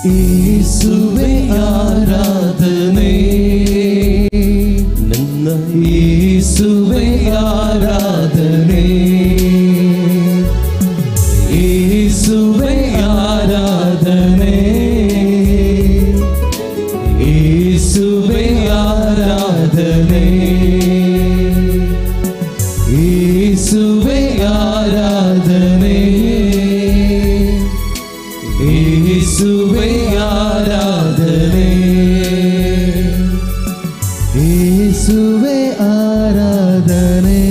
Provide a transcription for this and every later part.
ಯೇಸುವೆ ಆರಾಧನೆ, ನನ್ನ ಯೇಸುವೆ ಆರಾಧನೆ, ಯೇಸುವೆ ಆರಾಧನೆ, ಯೇಸುವೆ ಆರಾಧನೆ, ಯೇಸುವೆ ಆರಾಧನೆ, ಯೇಸುವೆ ಆರಾಧನೆ, ಯೇಸುವೆ ಆರಾಧನೆ,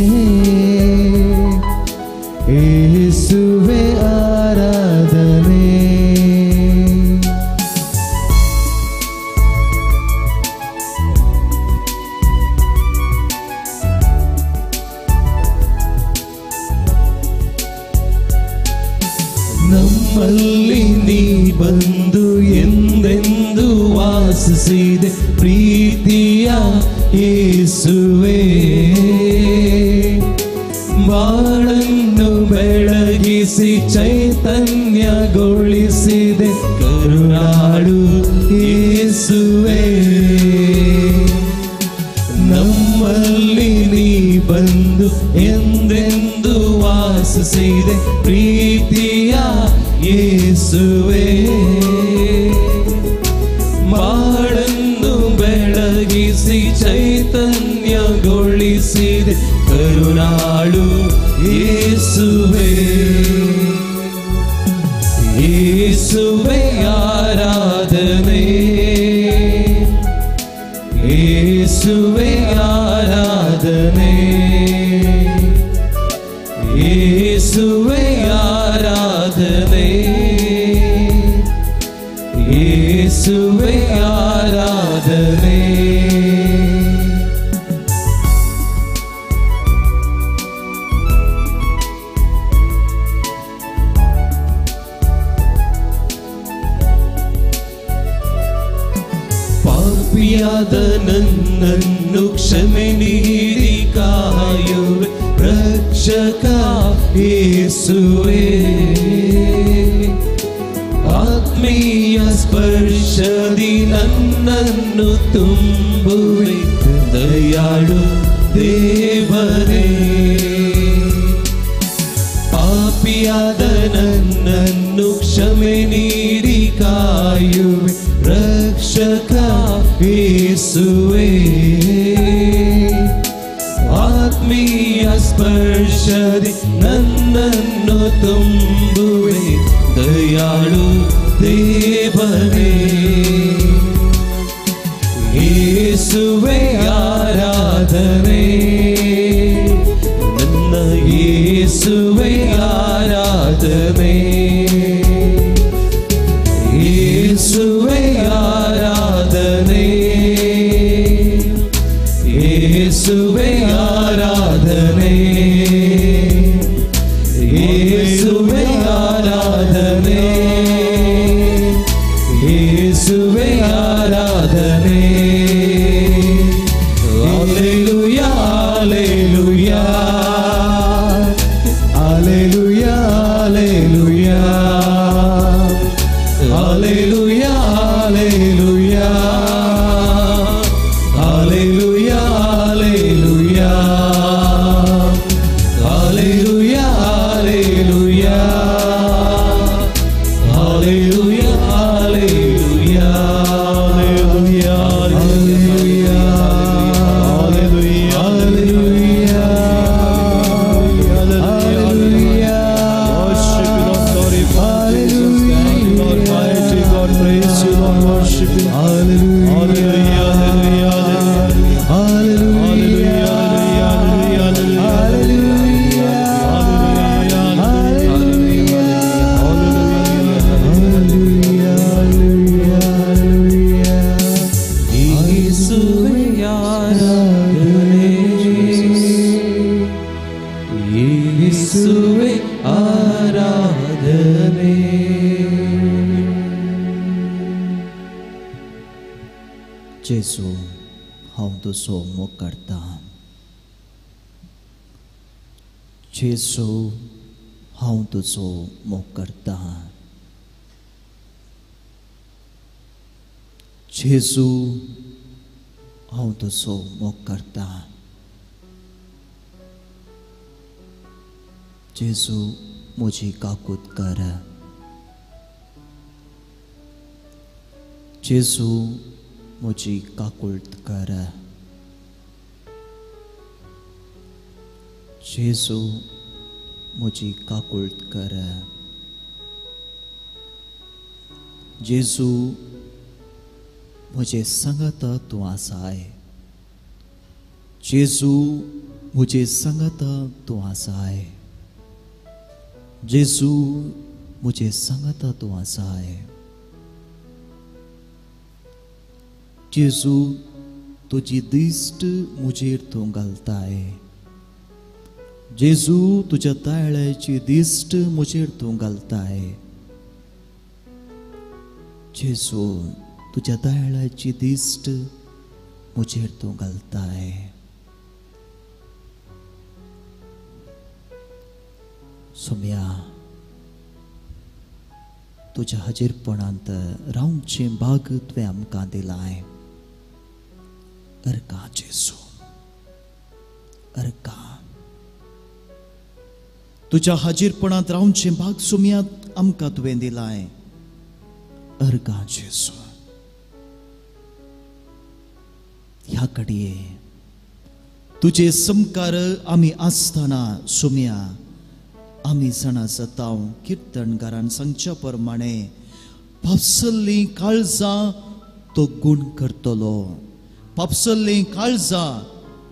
ಯೇಸುವೆ ಆರಾಧನೆ. ನಮ್ಮಲ್ಲಿ ನೀ ಬಂದು ಎಂದೆಂದು ವಾಸಿಸಿದೆ ಪ್ರೀತಿಯ ಯೇಸುವೆ, ಬಾಳನ್ನು ಬೆಳಗಿಸಿ ಚೈತನ್ಯಗೊಳಿಸಿದೆ ಕರುಣಾಳು ಯೇಸುವೆ. ನಮ್ಮಲ್ಲಿ ನೀ ಬಂದು ಎಂದೆಂದು ವಾಸಿಸಿದೆ ಪ್ರೀತಿಯ ಯೇಸುವೆ, ಬಾಳನ್ನು ಬೆಳಗಿಸಿ ಚೈತನ್ಯಗೊಳಿಸಿದೆ ಕರುಣಾಳು ಯೇಸುವೆ. ಯೇಸುವೆ ಆರಾಧನೆ, ಯೇಸುವೆ ಆರಾಧನೆ, ಯೇಸುವೆ ಆರಾಧನೆ, ಯೇಸುವೆ ಆರಾಧನೆ. ಪಾಪಿಯಾದ ನನ್ನನ್ನು ಕ್ಷಮೆ ನೀಡಿ ಕಾಯುವೆ ರಕ್ಷಕ ಯೇಸುವೆ, ಆತ್ಮೀಯ ಸ್ಪರ್ಶದಿ ನನ್ನನ್ನು ತುಂಬುವೆ ದಯಾಳು ದೇವರೇ. ಪಾಪಿಯಾದ ನನ್ನನ್ನು ಕ್ಷಮೆ ನೀಡಿ ಕಾಯುವೆ ರಕ್ಷಕ ಯೇಸುವೆ, ಆತ್ಮೀಯ ಸ್ಪರ್ಶದಿ ನನ್ನನ್ನು ತುಂಬುವೆ ದಯಾಳು ದೇವರೇ. ಯೇಸುವೆ ಆರಾಧನೆ, ನನ್ನ ಯೇಸುವೆ ಆರಾಧನೆ, ಯೇಸುವೆ ಆರಾಧನೆ, ಯೇಸುವೆ ಆರಾಧನೆ, ಯೇಸುವೆ ಆರಾಧನೆ, ಯೇಸುವೆ ಆರಾಧನೆ. Hallelujah, hallelujah, hallelujah, hallelujah, hallelujah, hallelujah, hallelujah, hallelujah, hallelujah, hallelujah, hallelujah, hallelujah, hallelujah, hallelujah. Worship you, Lord, glorify Jesus. Thank you, Lord, mighty God, praise you, Lord, worship you. Hallelujah, Hallelujah, hallelujah, hallelujah, hallelujah, hallelujah, hallelujah, hallelujah. ಯೇಸುವೆ ಆರಾಧನೆ, ಯೇಸುವೆ ಆರಾಧನೆ. जेजू, हांव तुजो मोग करता. जेजू, हांव तुजो मोग करता. जेजू हांव तुजो मोग करता. जेजू म्हजी काकूत कर. जेजू म्हजी काकूत कर. जेजू म्हजी काकूत कर. जेजू म्हजे सांगाता तूं आसाय. जेजू म्हजे सांगाता तूं आसाय. जेजू म्हजे सांगाता तूं आसाय. जेजू तुजी दिश्ट म्हजेर तूं घालताय. जेजू तुज्या ताळ्याची दिश्ट म्हजेर तूं घालताय. जेजू तुज्या दयाळाची दिश्ट म्हजेर तूं घालताय. सोम्या तुज्या हाजीरपणांत रावचें भाग तुवें आमकां दिलाय. अर्का जेजू, अर्का तुज्या हाजीरपणांत रावचें भाग सोम्या आमकां तुवें दिलाय. अर्का जेजू, ह्या घडये तुजे समकार आमी आसतना सोम्या आमी जाणा जाता किर्तनकारान सांगच्या प्रमाणे पापसल्लीं काळजां तो गूण करतलो. पापसल्लीं काळजां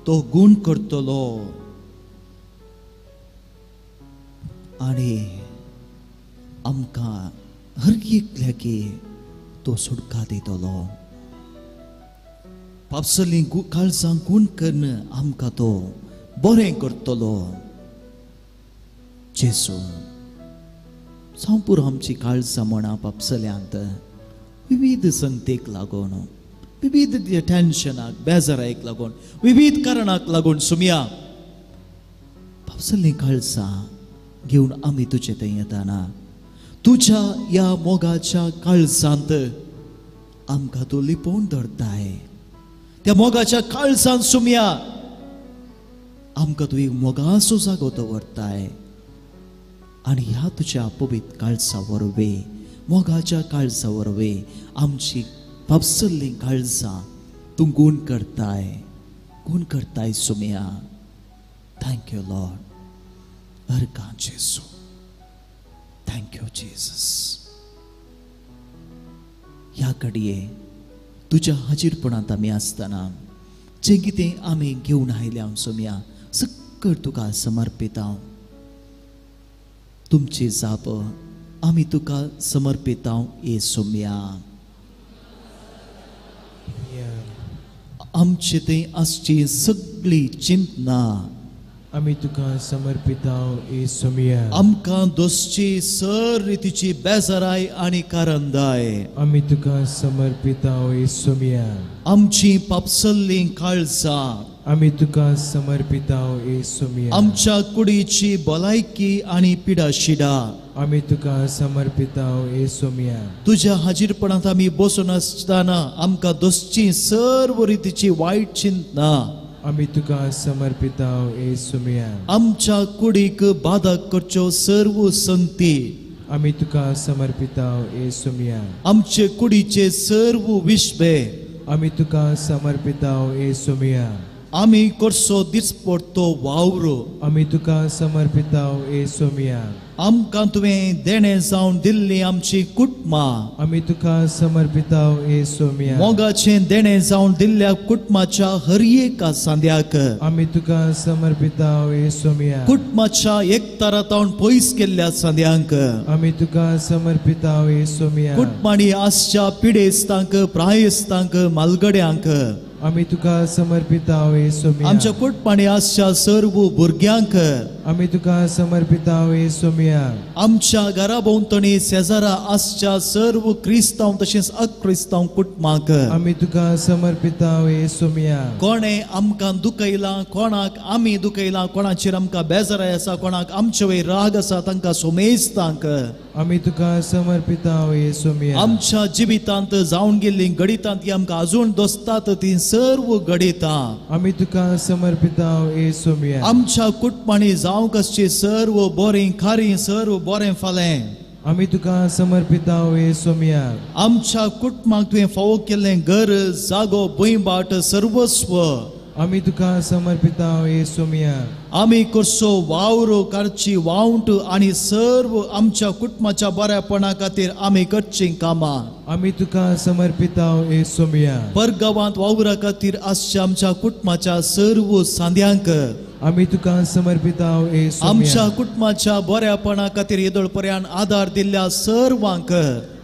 तो गूण करतलो. आनी आमकां हर एकल्याक तो सुटका दितलो. पापसल्लीं काळजां गूण करून आमकां तो बरें करतलो. जेजू जावं आमची काळजां म्हणा पापसल्यांत विविध संगतेक लागून, विविध टेन्शनाक, बेजाराक लागून, विविध कारणाक लागून सुमया पापसल्लीं काळजां घेवन आमी तुजे थंय येताना तुज्या ह्या मोगाच्या काळजांत आमकां तूं लिपोवन धरताय. त्या मोगाच्या काळजांत सुमया आमकां तूं एक मोगाचो जागो दवरताय. आनी ह्या तुज्या पवित्र काळजा वरवीं, मोगाच्या काळजा वरवीं आमची पापसल्लीं काळजां तूं गूण करताय, गूण करताय सुमया. Thank you Lord. अर्का जेजू, thank you Jesus. ह्या घडये तुज्या हाजीरपणांत आमी आसतना जें कितें आमी घेवन आयल्या सोम्या सक्कड तुका समर्पिता. तुमची जाप आमी तुका समर्पिता ए सोम्या. आमचे थंय आसची सगळी चिंतना आमी तुका समर्पिता ए सोम्या. आमकां दोसची सर रितीची बेजाराय आनी कारंदाय आमी तुका समर्पिता ए सोम्या. आमची पापसल्लीं काळजां आमी तुका समर्पिता ए सोम्या. आमच्या कुडीची भलायकी आनी पिडाशिडा आमी तुका समर्पिता ए सोम्या. तुज्या हाजीरपणांत आमी बसून आसतना आमकां दोसची सर्व रितीची वायट चिंतना आमी तुका समर्पिता ए सोम्या. आमच्या कुडीक बादा करच्यो सर्व संगती आमी तुका समर्पिता ए सोम्या. आमचे कुडीचे सर्व विश्वे आमी तुका समर्पिता ए सोम्या. आमी करचो दिसपडतो वावर आमी तुका समर्पिता ए सोम्या. आमकां तुवें देणें जावन दिल्ली आमची कुटुंबां आमी तुका समर्पिता ए सोम्या. मोगाचें देणें जावन दिल्ल्या कुटुंबाच्या हर एका सांद्याक आमी तुका समर्पिता ए सोम्या. कुटुंबाच्या एकतारा तावन पयस केल्ल्या सांद्यांक आमी तुका समर्पिता ए सोम्या. कुटुंबांनी आसच्या पिडेस्तांक, प्रायस्तांक, मालगड्यांक आमी तुका समर्पिता ए सोम्या. आमच्या कुटुंबांनी आसच्या सर्व भुरग्यांक आमी तुका समर्पिताव येसोमिया. आमच्या घरा भोंवतणी शेजारा आसच्या सर्व क्रिस्तांव तशेंच अक्रिस्तांव कुटुंबाक आमी तुका समर्पिताव येसोमिया. कोणे आमकां दुखयलां, कोणाक आमी दुखयलां, कोणाचेर आमकां बेजाराय आसा, कोणाक आमचे वयर राग आसा, तांकां सोमेस्तांक आमी तुका समर्पिताव येसोमिया. आमच्या जिवितांत जावन गेल्लीं घडितां ती आमकां अजून दोसतात ती सर्व घडितां आमी तुका समर्पिताव येसोमिया. आमच्या कुटुंबांनी जावंक आसची सर्व बरीं खारीं, सर्व बरें फालें आमी तुका समर्पिताव येसोमिया. आमच्या कुटुंबाक तुवें फावो केल्लें घर, जागो, भूंयबाट, सर्वस्व आमी तुका समर्पिताव येसोमिया. आमी करचो वावर, करची वावंट आनी सर्व आमच्या कुटुंबाच्या बऱ्यापणा खातीर आमी करचीं कामां आमी तुका समर्पिताव येसोमिया. परगांवांत वावरा खातीर आसच्या आमच्या कुटुंबाच्या सर्व सांद्यांक आमी तुका समर्पिताव येसोमिया. आमच्या कुटुंबाच्या बऱ्यापणा खातीर येदोळ पर्यान आदार दिल्ल्या सर्वांक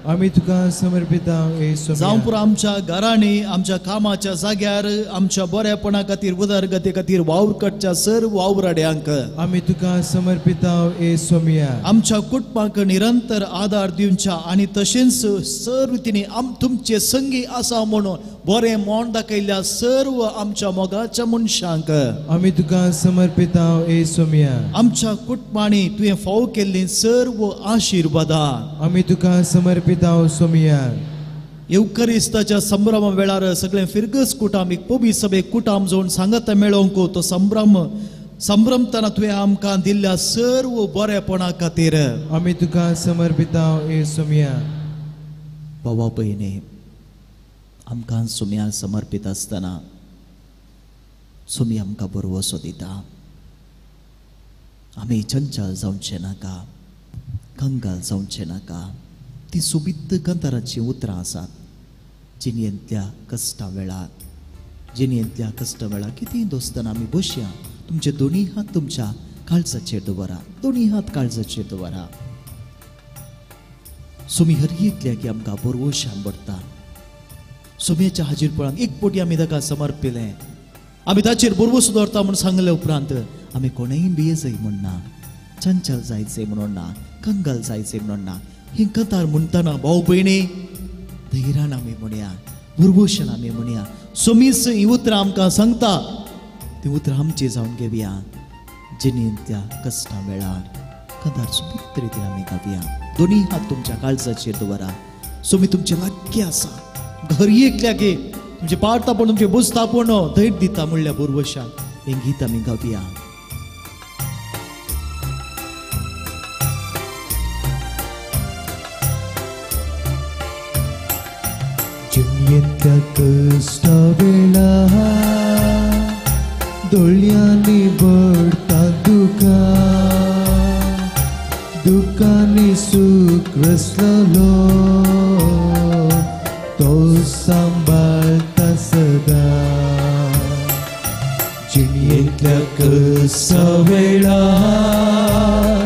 आमी तुका समर्पिताव येसोमिया. जावं पुरो आमच्या घरांनी, आमच्या कामाच्या जाग्यार आमच्या बऱ्यापणा खातीर, उदरगती खातीर वावर करच्या सर्व वावराड्यांक आमी तुका समर्पिताव येसोमिया. आमच्या कुटुंबाक निरंतर आदार दिवच्या आनी तशेंच सर्व तिणी तुमचे संगी आसा म्हणून बरें मोन दाखयल्ल्या सर्व आमच्या मोगाच्या मनशांक आमी तुका समर्पिताव येसोमिया. आमच्या कुटुंबांनी तुवें फावो केल्लीं सर्व आशिर्वादां आमी तुका समर्पिताव सोमिया. येवकरिस्ताच्या संभ्रमा वेळार सगळें फिरगस कुटाम एक पोबी सभे कुटाम जावन सांगता मेळोवंक तो संभ्रम संभ्रमतना तुवें आमकां दिल्ल्या सर्व बरेपणा खातीर आमी तुका समर्पिताव येसोमिया. बाबा भयणी, आमकां सोम्या समर्पीत आसतना सोमी आमकां बरवसो दिता. आमी चंचल जावचें नाका, कंगाल जावचें नाका. ती सोबीत कंताराचीं उतरां आसात. जिणेंतल्या कश्टा वेळार, जिणेंतल्या कश्टा वेळार कितेंय दोस्ताना आमी बसया. तुमचे दोनी हात तुमच्या काळजाचेर दवरा, दोनी हात काळजाचेर दवरा. सोमी हर एकल्याक आमकां बरवशान भरता. सोम्याच्या हाजीरपणान एक पोटी आमी ताका समर्पिलें, आमी ताचेर बरवसो दवरता म्हूण सांगले उपरांत आमी कोणेय भियेजय म्हूण ना, चंचल जायचें म्हणून ना, कंगाल जायचें म्हणून ना. ही कतार म्हणटना भाव भयणी धैर्यान आमी म्हणया, भरवशान आमी म्हणया. सोमीस ही उतरां आमकां सांगता, ती उतरां आमची जावन घेवया. जिणेंतल्या कश्टा वेळार कतार सोबीत रितीन आमी गावया. दोनी हात तुमच्या काळजाचेर दवरा. सोमी तुमचे लागीं आसा. घर एकल्याक तुमचे पार्तापण, तुमचे बुजतापण धैर्य दिता म्हणल्या भरवशान हें गीत आमी गावया. जिणेंतल्या कश्टा वेळार दोळ्यांनी भरता दुकां, दुकांनी सूख रसलो तो सांबाळता सदां. जिणेंतल्या कश्टा वेळार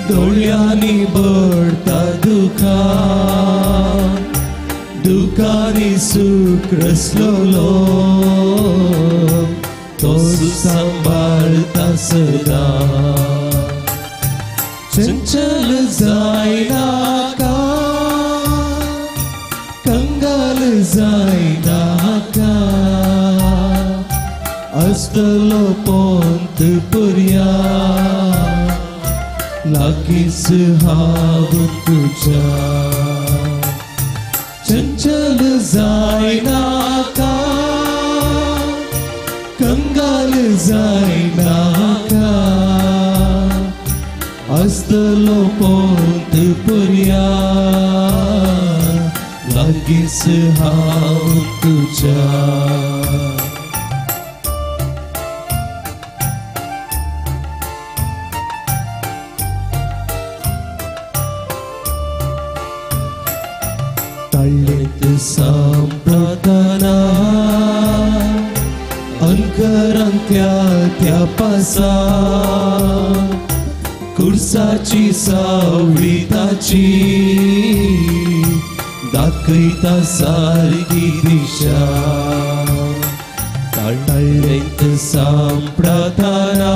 दोळ्यांनी भरता दुकां, दुकांनी सूख रसलो तो सांबाळता सदां. चंचल जायनाका, कंगाल जायनाका, आसतलो पोंत पुरया लागींच हांव तुज्या. चंचल जायनाका, कंगाल जायनाका, आसतलो पोंत पुरया लागींच हांव तुज्या. ताळ्ळेंत सांपडतना अंकरांत्या त्या पासा कुर्साची सावळी ताची दाखयता सारकी दिशा. ताळ्ळेंत सांपडतना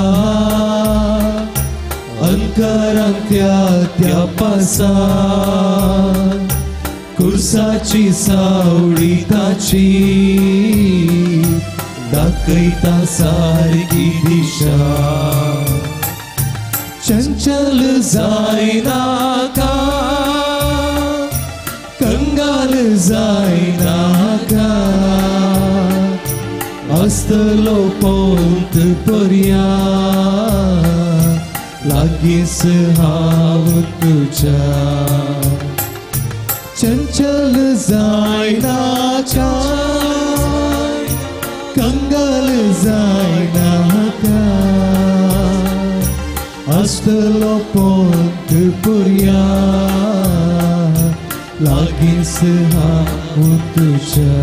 अंकारांत्या त्या पासा कुर्साची सावळी ताची दाखयता सारकी दिशा चंचल जायनाका कंगाल जायनाका आसतलो पोंत पर्या लागींच हांव तुज्या चंचल जायनाका कंगाल जायनाका आसतलो पोंत पर्या लागींच हांव तुज्या.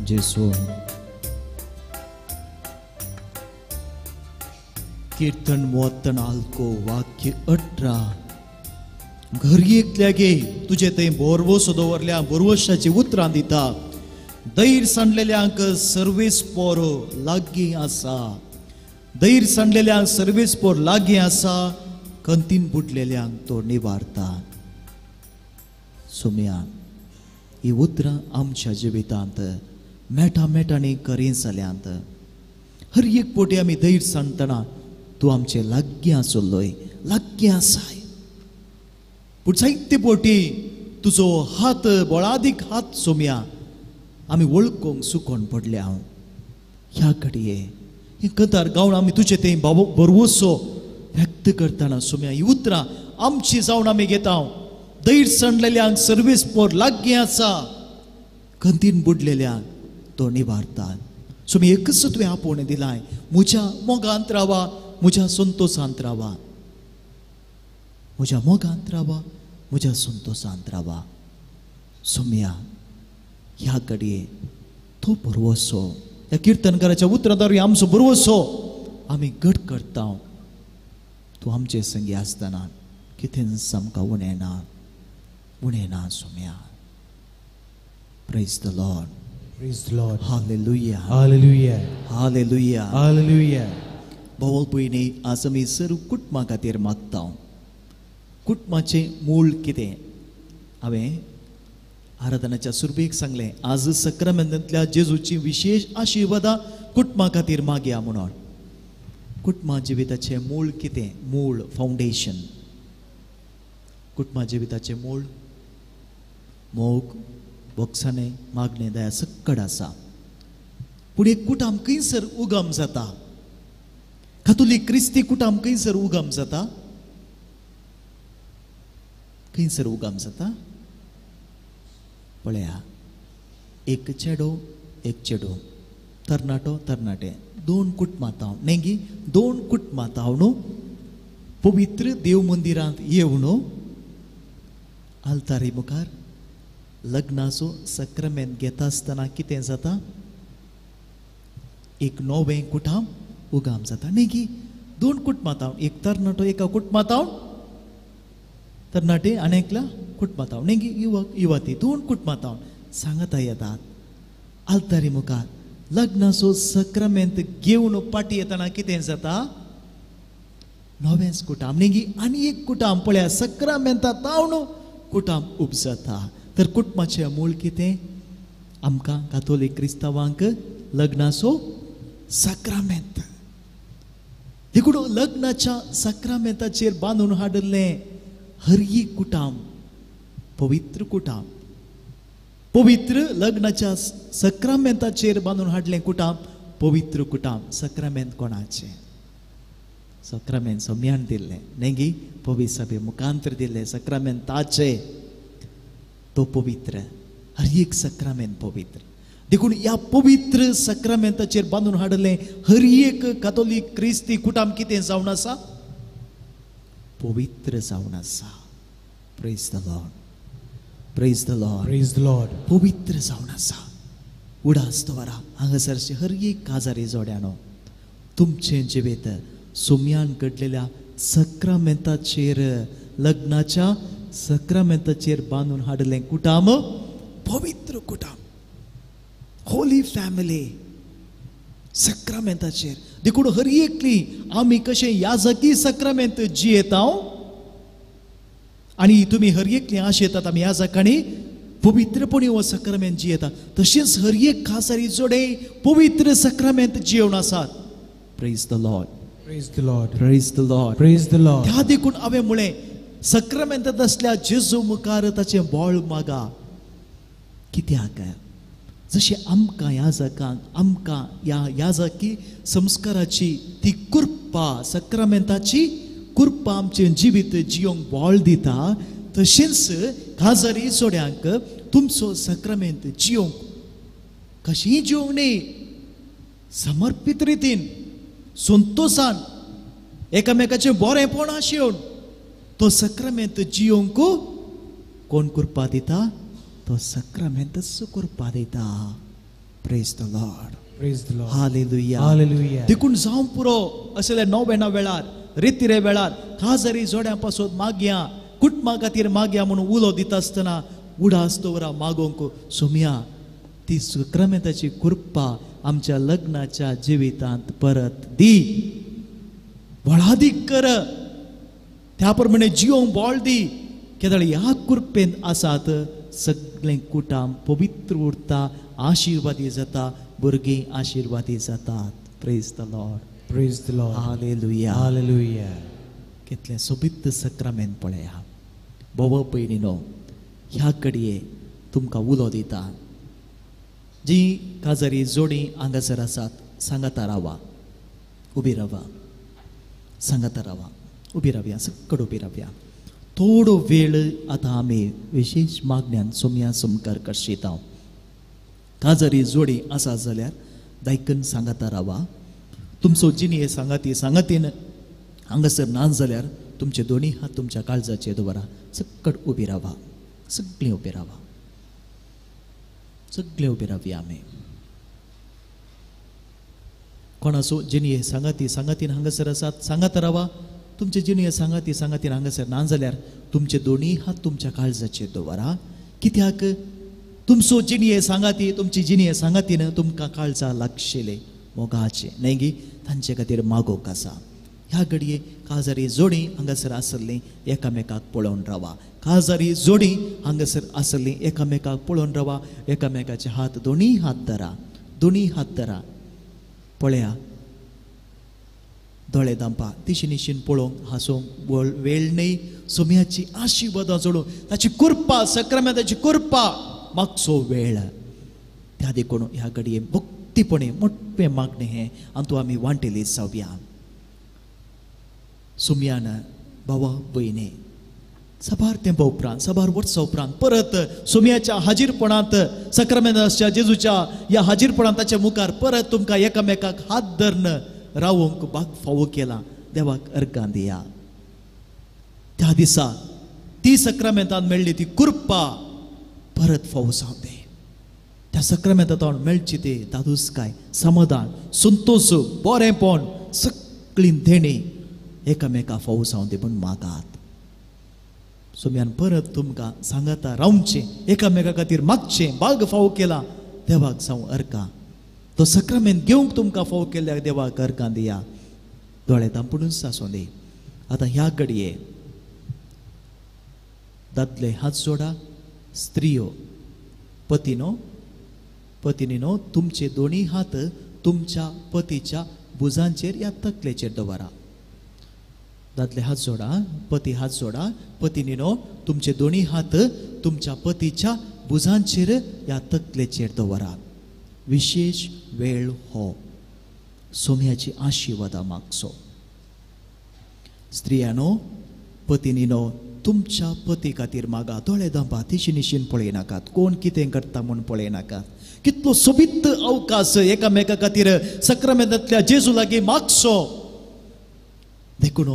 जेसू कीर्तन 34 वाक्य 18 घरी एकल्यागे तुजे थंय बोरवसो दवरल्या बोरवशाची उतरां दिता धैर सांडलेल्यांक सर्वेस पोर लागीं आसा धैर सांडलेल्यांक सर्वेस पोर लागीं आसा कंतीन बुडलेल्यांक तो निवारता. सोम्या ही उतरां आमच्या जिवितांत मेटा मेटांनी करीन जाल्यांत. हर एक पोटी आमी धैर सांडटना तूं आमचे लागीं आसलोय लागीं आसाय पूण जायते पोटी तुजो हात बळादीक हात सोम्या आमी वळखूंक सुकोन पडल्या. हांव ह्या घडये हे कतार गावन आमी तुजे थंय बाबो बरवसो व्यक्त करतना सोम्या ही उतरां आमची जावन आमी घेता. धैर सांडलेल्यांक सर्वीस पोर लागीं आसा कंतीन बुडलेल्यांक तो निवारता. सोमी एकच तुवें आपोवणें दिलाय म्हज्या मोगांत रावा म्हज्या संतोशांत रावा म्हज्या मोगांत रावा म्हज्या संतोशांत रावा. सोम्या ह्या घडये तो भरवसो त्या किर्तनकाराच्या उतरां आमचो भरवसो आमी घट करता. तूं आमचे संगी आसतना कितेंच आमकां उणें ना उणें ना Saumya. Praise the Lord. Praise the Lord. Hallelujah. Hallelujah. Hallelujah. Hallelujah. भाव भयणी आज आमी सर्व कुटुंबा खातीर मागता. कुटुंबाचें मूळ कितें हांवें आराधनाच्या सुरवेक सांगलें. आज सक्रामेंतांतल्या जेजूची विशेश आशिर्वादां कुटुंबा खातीर मागया म्हणून. कुटुंबा जिविताचें मूळ कितें? मूळ फावंडेशन. कुटुंबा जिविताचें मूळ मोग बोगसाणें मागणें दया सक्कड आसा. पूण एक कुटाम खंयसर उगम जाता? कातोलीक क्रिस्ती कुटाम खंयसर उगम जाता? खंयसर उगम जाता? पळया एक चेडो एक चेडो तरणाटो तरणाटे दोन कुटुंबां तावन नेगी दोन कुटुंबां तावन पवित्र देव मंदिरांत येवन आल्तारी मुखार लग्नाचो सक्रामेंत घेता आसतना कितें जाता? एक नवें कुटाम उगाम जाता. नेगी दोन कुटुंबां तावन एक तरणाटो एका कुटुंबां तावन तरणाटे आनी एकल्या कुटुंबां तावन नेगी युवक युवती दोन कुटुंबां तावन सांगता येतात आल्तारी मुखार लग्नाचो सक्रामेंत घेवन पाटी येतना कितें जाता? नवेंच कुटाम नेगी आनी एक कुटाम पळया सक्रामेंता तावन कुटाम उपजाता. तर कुटुंबाचें मूळ कितें? आमकां कातोलीक क्रिस्तांवांक लग्नाचो सक्रामेंत. देखून लग्नाच्या सक्रामेंताचेर बांदून हाडिल्लें हर एक कुटाम पवित्र कुटाम पवित्र लग्नाच्या सक्रामेंताचेर बांदून हाडलें कुटाम पवित्र कुटाम. सक्रामेंत कोणाचें? सक्रामेंत सोम्यान दिल्लें नेगी पवित्र सभे मुखांतर दिल्लें सक्रामेंत ताचें. तो पवित्र हर एक सक्रामेंत पवित्र. देखून ह्या पवित्र सक्रामेंताचेर बांदून हाडलें हर एक कातोलीक क्रिस्ती कुटाम कितें जावन आसा? पवित्र जावन आसा. Praise the Lord. Praise the Lord. Praise the Lord. पवित्र जावन आसा. उडास दवरा हांगासरचे हर एक काजारी जोड्यानो तुमचें जिवीत सोम्यान घडलेल्या सक्रामेंताचेर लग्नाच्या सक्रामेंताचेर बांदून हाडलें कुटाम पवित्र कुटाम होली फॅमिली. सक्रामेंताचेर. देखून हर एकली आमी कशें याजकी सक्रामेंत जियेता आनी तुमी हर एकली आशेतात आमी याजकांनी पवित्रपणी हो सक्रामेंत जियेता, तशेंच हर एक खासारी जोडे पवित्र सक्रामेंत जियेवन आसात. Praise the Lord. Praise the Lord. Praise the Lord. Praise the Lord. त्या देखून हांवें म्हळें सक्रामेंतांत आसल्या जेजू मुखार ताचें बळ मागा. कित्याक जशें आमकां याजकांक आमकां ह्या याजकी संस्काराची ती कृपा, सक्रामेंताची कृपा आमचें जिवीत जियोंक बळ दिता, तशेंच काजारी जोड्यांक तुमचो सक्रामेंत जियोंक कशीय जिवंक न्ही, समर्पीत रितीन संतोसान एकामेकाचें बरेंपण आशेवन तो सक्रामेंत जियोंक कोण कृपा दिता? तो सक्रामेंतच कृपा दिता. Praise the Lord. Praise the Lord. Hallelujah. Hallelujah. देखून जावं पुरो असल्या नोवेना वेळार, रितिरे वेळार खाजरी जोड्यां पासून मागया, कुटुंबा खातीर मागया म्हणून उलो दिता आसतना उडास दवरा मागोवंक सोमया ती सक्रामेंताची कृपा आमच्या लग्नाच्या जिवितांत परत दी, बळादीक कर, त्या प्रमाणे जियोंक बळ दी. केदळ ह्या कृपेन आसात सगळें कुटाम पवित्र उरता, आशिर्वादी जाता, भुरगीं आशिर्वादी जातात. Praise the Lord. Praise the Lord. Hallelujah. Hallelujah. कितलें सोबीत सक्रामेंत पळया. भोव पयलीं ह्या कडये तुमकां उलो दिता, जी काजारी जोडी हांगासर आसात सांगाता रावा, उबी रावा, सांगाता रावा, उबी रावया, सकट उबी रावया. थोडो वेळ आतां आमी विशेश मागण्यान सोमया समकार करशिता. काजारी जोडी आसा जाल्यार दायकन सांगाता रावा. तुमचो जिनी सांगाती सांगातीन हांगासर ना जाल्यार तुमचे दोनी हात तुमच्या काळजाचे दवरा, सकट उबी रावा, सगळीं उबी रावा, सगळीं उबी रावया आमी. कोणाचो जिनी सांगाती सांगातीन हांगासर आसात सांगाता रावा. तुमचे जिणये सांगाती सांगातीन हांगासर ना जाल्यार तुमचे दोनी हात तुमच्या काळजाचेर दवरा. कित्याक तुमचो जिणये सांगाती तुमची जिणये सांगातीन तुमकां काळजा लागशिले मोगाचे न्हय गी, तांचे खातीर मागोवंक आसा. ह्या घडये काजारी जोडी हांगासर आसली एकामेकाक पळोवन रावा. काजारी जोडी हांगासर आसली एकामेकाक पळोवन रावा. एकामेकाचे हात दोनी हात धरा, दोनी हात धरा. पळया दोळे दांपा, तिशी निशीन पळोवंक हांसूंक वेळ न्हय. सोम्याची आशिर्वादां जोडूंक ताची कृपा, सक्रामेंताची कृपा मागचो वेळ. त्या देखून ह्या घडये भक्तीपणे मोठें मागणें हें आनी आमी वांटेली जावया. सोम्यान भावा भयणी साबार तेंपा उपरांत, साबार वर्सां उपरांत परत सोम्याच्या हाजीरपणांत, सक्रामेंताच्या जेजूच्या ह्या हाजीरपणांत ताच्या मुखार परत तुमकां एकामेकाक हात धरून रावोंक बाग फावो केला. देवाक अर्गां दिया. त्या दिसा ती सक्रामेंतान मेळ्ळी ती कृपा परत फावो जावं दे. त्या सक्रामेंतान मेळची ती दादूसकाय, समाधान, संतोष, बरेंपण सगळीं देणी एकामेका फावो जावं दे म्हूण मागात. सोम्यान परत तुमकां सांगाता रावचें, एकामेका खातीर मागचें, बाग फावो केला देवाक जावं अर्गां. तो सक्रामेंत घेवंक तुमकां फावो केल्ल्या देवाक अर्गां दिया. दोळे दांपुनूच आसूं दी. आतां ह्या घडये दादले हात जोडा, स्त्रियो पतीनो पतिनीनो तुमचे दोनी हात तुमच्या पतीच्या भुजांचेर या तकलेचेर दवरा. दादले हात जोडा, पती हात जोडा, पतिनीनो तुमचे दोनी हात तुमच्या पतीच्या भुजांचेर या तकलेचेर दवरा. विशेष वेळ हो सोम्याची आशिर्वादा मागचो. स्त्रियानो पतिनीनो तुमच्या पती खातीर मागा. दोळे दांपा, तिशी निशीन पळयनाकात, कोण कितें करता म्हूण पळयनाकात. कितलो सोबीत अवकाश एकामेका खातीर सक्रामेंतांतल्या जेजू लागीं मागचो. देखून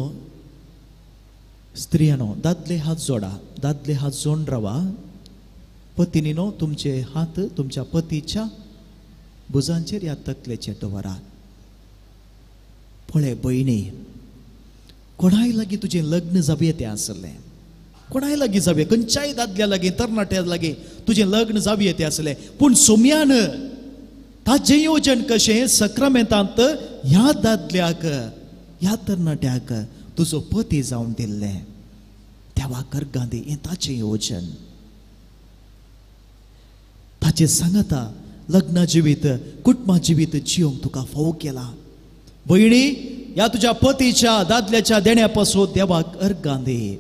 स्त्रियानो दादले हात जोडा, दादले हात जोडून रावा. पतिनीनो तुमचे हात तुमच्या पतीच्या भुजांचेर ह्या तकलेचेर दवरात. पळय भयणी, कोणाय लागीं तुजें लग्न जावये तें आसलें, कोणाय लागीं जावये, खंयच्याय दादल्या लागीं तरणाट्या लागीं तुजें लग्न जावये तें आसलें, पूण सोम्यान ताचें येवजण कशें सक्रामेंतांत ह्या दादल्याक ह्या तरणाट्याक तुजो पती जावन दिल्लें देवाक अर्गां दी. हें ताचें येवजण. ताचें सांगाता लग्न जिवीत कुटुंबा जिवीत जिवंक तुका फावो केला. भयणी ह्या तुज्या पतीच्या दादल्याच्या देण्या पासून देवाक अर्गां दी.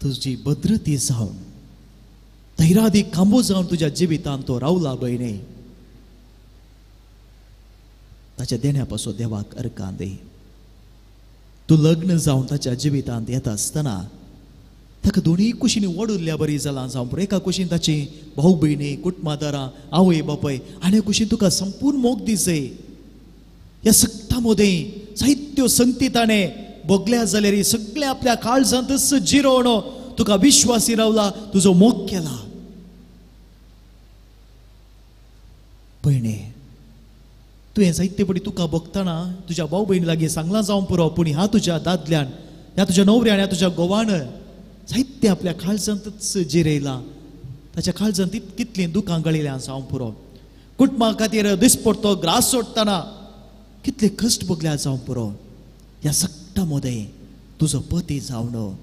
तुजी भद्रती जावन धैरादी खांबो जावन तुज्या जिवितांत तो रावला भयणी. ताच्या देण्या पासून देवाक अर्गां दी. तूं लग्न जावन ताच्या जिवितांत येता आसतना ताका दोनूय कुशींनी वडुल्ल्या बरी जालां जावं पुरो. एका कुशीन ताची भाव भयणी कुटुंबादारां आवय बापाय आनी कुशीन तुका संपूर्ण मोग दिसय. ह्या सगळ्या मदें जायत्यो संगती ताणें भोगल्या जाल्यार सगळें आपल्या काळजांतच जिरोवन तुका विश्वासी रावला, तुजो मोग केला. भयणे तुवें जायते पटी तुका भोगतना तुज्या भाव भयणी लागीं सांगलां जावं पुरो, पूण ह्या तुज्या दादल्यान ह्या तुज्या न्हवऱ्यान ह्या तुज्या घोवान जायते आपल्या काळजांतच जिरयलां. ताच्या काळजांत कितलीं दुकां गळिल्ल्यां जावं पुरो. कुटुंबा खातीर दिसपडतो ग्रास सोडटना कितले कश्ट भोगल्या जावं पुरो. ह्या सगळ्या मदें तुजो पती जावन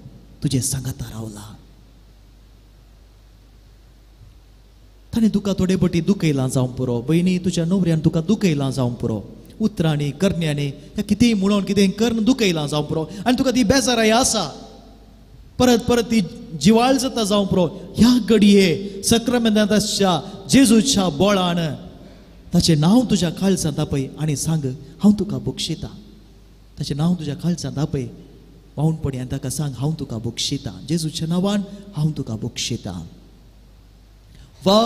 तुजे सांगाता रावला. ताणें तुका थोडे पटी दुखयलां जावं पुरो. भयणी तुज्या न्हवऱ्यान तुका दुखयलां जावं पुरो, उतरांनी करण्यांनी ह्या कितेंय म्हणून कितेंय करून दुखयलां जावं पुरो आनी तुका ती बेजाराय आसा, परत परत ती जिवाळ जाता जावं पुरो. ह्या घडये सक्रामेंताच्या जेजूच्या बोळान ताचें नांव तुज्या काळजांत आपय आनी सांग हांव तुका बक्षितां. ताचें नांव तुज्या काळजांत आपय पावणपणी आनी ताका सांग हांव तुका बक्षितां, जेजूच्या नांवान हांव तुका बक्षितां. वा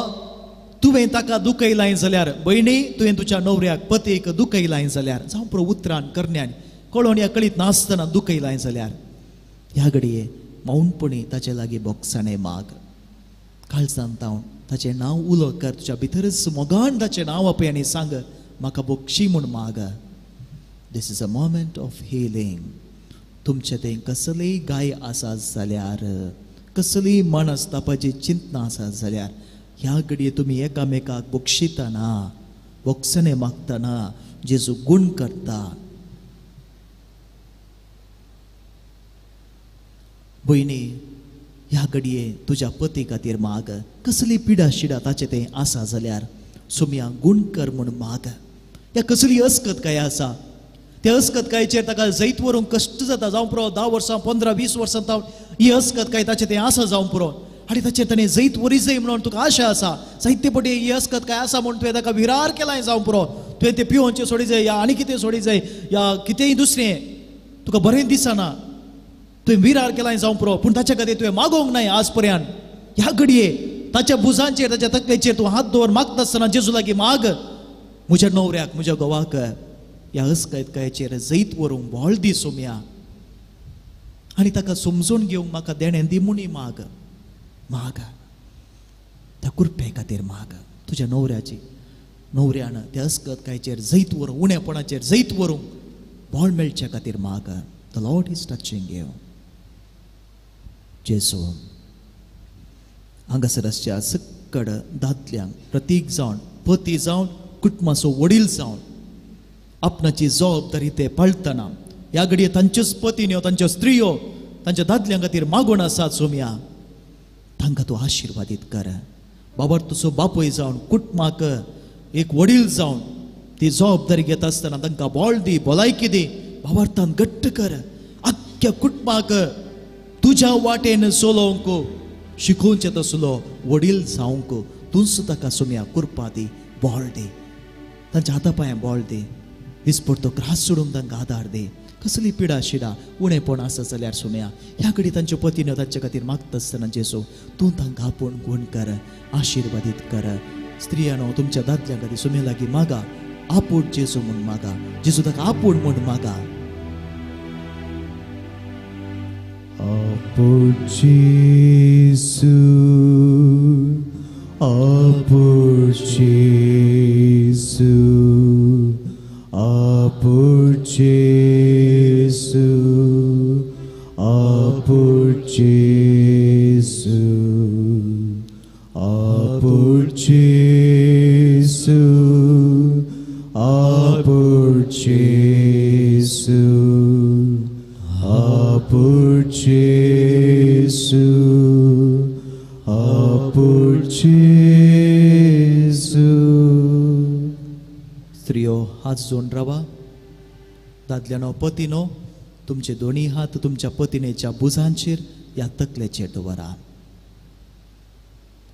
तुवें ताका दुखयलाय जाल्यार भयणी तुवें तुज्या न्हवऱ्याक पतीक दुखयलाय जाल्यार जावं पुरो उतरान करण्यान कळोन ह्या कळीत नासतना दुखयलाय जाल्यार ह्या घडये मौनपणी ताचे लागीं बोगसाणें माग. काळजांत तावन ताचें नांव उलो कर, तुज्या भितरच मोगान ताचें नांव आपय आनी सांग म्हाका बोगशी म्हूण माग. This is a moment of healing. तुमचें तें कसलीय गाय आसा जाल्यार, कसलीय मनस्तापाची चिंतना आसा जाल्यार ह्या घडये तुमी एकामेकाक बक्षितना बोगसणें मागतना जेजू गूण करता. भयणी ह्या घडये तुज्या पती खातीर माग. कसली पिडा शिडा ताचें तें आसा जाल्यार सोम्या गूण कर म्हूण माग. ह्या कसली अस्कत काय आसा त्या अस्कतकायचेर ताका जैत व्हरूंक कश्ट जाता जावं पुरो. 10 वर्सां 15 20 वर्सां तावन ही अस्कतकाय ताचें तें आसा जावं पुरो आनी ताचेर ताणें जैत व्हरी जाय म्हणून तुका आशा आसा. जायते पटी ही अस्कतकाय आसा म्हूण तुवें ताका विरार केलाय जावं पुरो. तुवें तें पिवोवचें सोडी जाय या आनी कितें सोडी जाय या कितेंय दुसरें तुका बरें दिसना तुवें विरार केलाय जावं पुरो, पूण ताच्या खातीर तुवें मागोवंक नाय आज पर्यंत. ह्या घडये ताच्या भुजांचेर ताच्या तकलेचेर तूं हात दवर मागता आसतना जेजू लागीं माग, म्हज्या न्हवऱ्याक म्हज्या घोवाक ह्या अस्कतकायचेर जैत व्हरूंक बळ दी सोम्या आनी ताका समजून घेवंक म्हाका देणें दी म्हूण माग. माग त्या कुरपे खातीर माग. तुज्या न्हवऱ्याची न्हवऱ्यान त्या अस्कतकायचेर जैत व्हरूंक उणेपणाचेर जैत व्हरूंक बळ मेळचे खातीर माग. The Lord is touching you. जेजू हांगासर आसच्या सक्कड दादल्यांक प्रतीक जावन पती जावन कुटुंबाचो वडील जावन आपणाची जबाबदारी ते पाळटना ह्या घडये तांच्योच पतीन्यो तांच्यो स्त्रियो तांच्या दादल्यां खातीर मागून आसात सोम्या तांकां तूं आशिर्वादीत कर. बाबा तुजो बापूय जावन कुटुंबाक एक वडील जावन ती जबाबदारी घेता आसतना तांकां बळ दी, भलायकी दी, बाबार्थान घट्ट कर. आख्ख्या कुटुंबाक तुज्या वाटेन चलोवंक शिकोवचें तसलो वडील जावंक तूंच ताका सोम्या कुरपा दी, बळ दी, तांच्या हाता पांयां बळ दी, दिसपडतो ग्रास सोडूंक तांकां आदार दी. कसली पिडा शिडा उणेपण आसा जाल्यार सोम्या ह्या घडी तांच्यो पतीन्यो तांचे खातीर मागता आसतना जेजू तूं तांकां आपूण गूण कर, आशिर्वादीत कर. स्त्रियांनो तुमच्या दादल्यां खातीर सोम्या लागीं मागा, आपूण जेजू म्हूण मागा, जेजू ताका आपूण म्हूण मागा. आपूण जेजू, आपूण जेजू, आपूण जेजू, आपूण जेजू, आपूण जेजू. आपूर जेजू, आपूर जेजू, आपूर जेजू. स्त्रियो हात जोडून रावा. दादल्यानो पतीनो तुमचे दोनी हात तुमच्या पतिनेच्या भुजांचेर या तकलेचेर दवरा.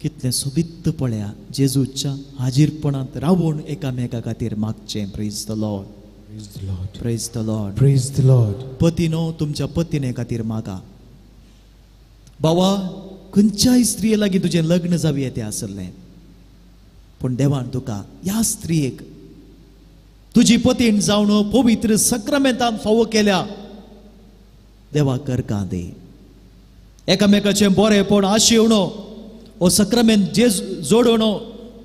कितलें सोबीत पळया जेजूच्या हाजीरपणांत रावून एकामेका खातीर मागचें. Praise the Lord. Praise the Lord. Praise the Lord. Praise the Lord. पतीनो तुमच्या पतिने खातीर मागा. बाबा खंयच्याय स्त्रिये लागीं तुजें लग्न जावये तें आसलें, पूण देवान तुका ह्या स्त्रियेक तुजी पतीण जावन पवित्र सक्रामेंतान फावो केल्या. देवा करका दी एकामेकाचें बरेंपण आशेवणो हो सक्रामेंत जे जोडवणो